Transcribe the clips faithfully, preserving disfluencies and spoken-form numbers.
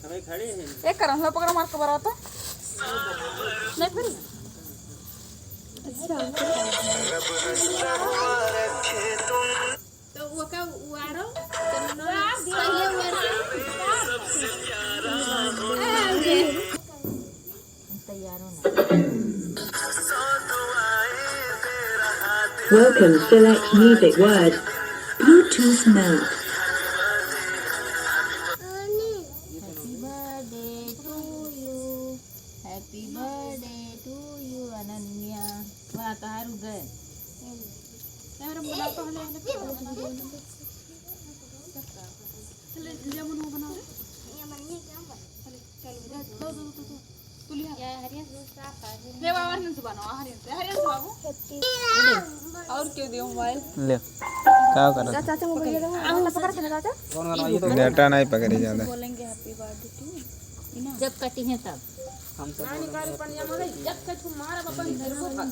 एक करन लो, पकड़ो, मार के बराबर तो। नहीं फिर। अच्छा। तो वो का उआरो, पहले उआरो। तैयार होना। Welcome, select music word, Bluetooth mode. Happy birthday to you. Happy birthday to you, अनन्या। वाह, तोहार उदय। कैमरा में बनाओ तो हले, हले। चले, ले मुन्नू बनाओ रे। चले, चलो, दो, दो, दो, दो। तू लिया। ले बाबा, हरियन से बनाओ, हरियन से, हरियन से बाबू। और क्यों दियो मोबाइल? ले, का करत? चाचा, चाचा, मोबाइल ले रहा है। आप पकड़ के चाचा। Data नहीं पकड़ी ज्यादा। बोलेंगे happy birthday to you। जब कटी है तब। हम तो ना निकाल पनिया में गई। जब कट मार अब अपन घर को भाग।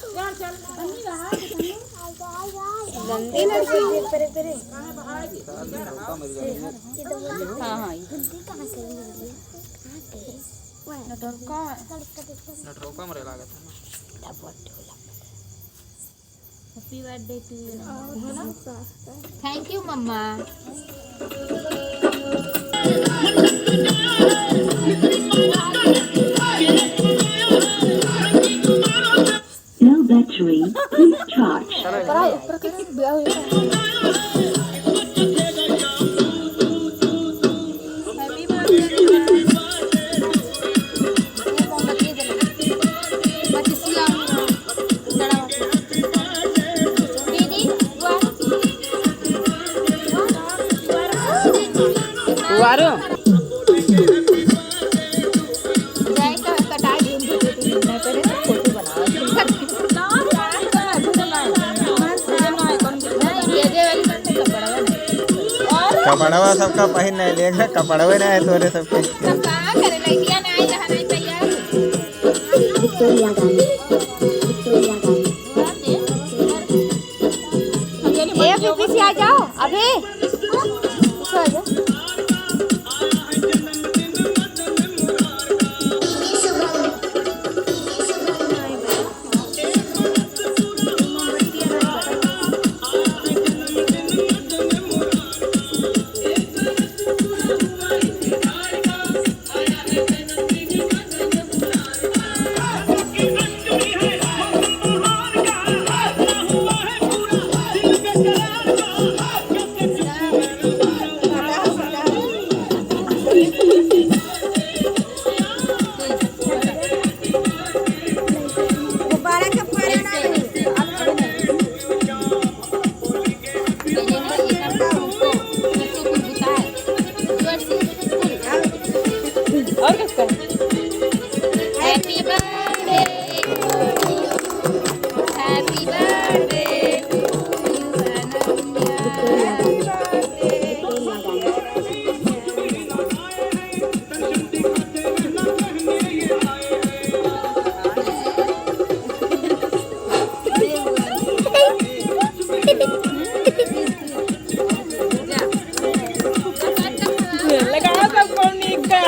चल, चल। हाँ, हाँ, ये। नटरौका। नटरौका मरे लागत है ना। Happy birthday to you। Thank you, मम्मा। No battery, please charge। उआरो। कपड़वा सबका पहिन नहीं लेगा, कपड़वे नहीं है तोरे सबके। तब का करे, लइकिया नहीं, जहाँ नहीं तैयार। ए, अभी पीछे आ जाओ, अभी। पीछे आ जाओ। और किसका? Happy birthday to you, happy birthday to you, अनन्या। लगाओ सब कौन निक है।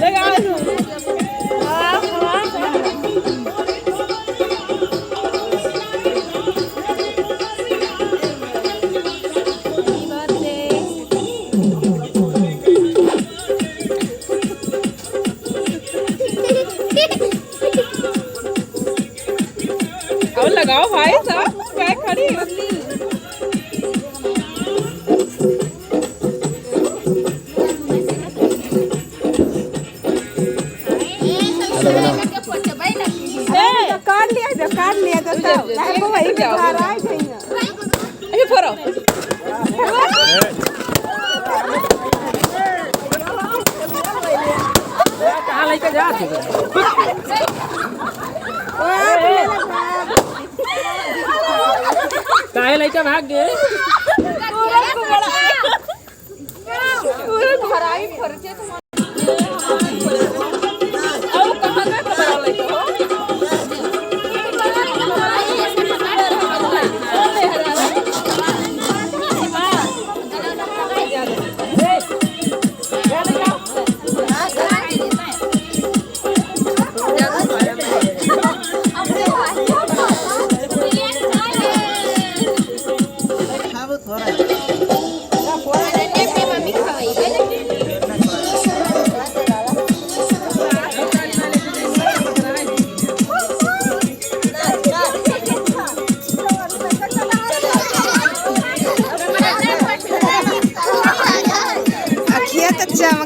लगाओ सब। वाह, वाह, वाह। और लगाओ भाई साहब, मैं खड़ी हूँ। हेलो, हेलो। ए, तो काट लिया, तो काट लिया, तो तब। नहीं, वो वही पे घर आ गई है। अरे, फोड़ो। कहाँ लेके जा तू? काहे लइका भाग गए? पूरा भराई फरके तुम्हारा। और कहाँ का कपड़ा लेके हो?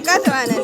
का तो आने।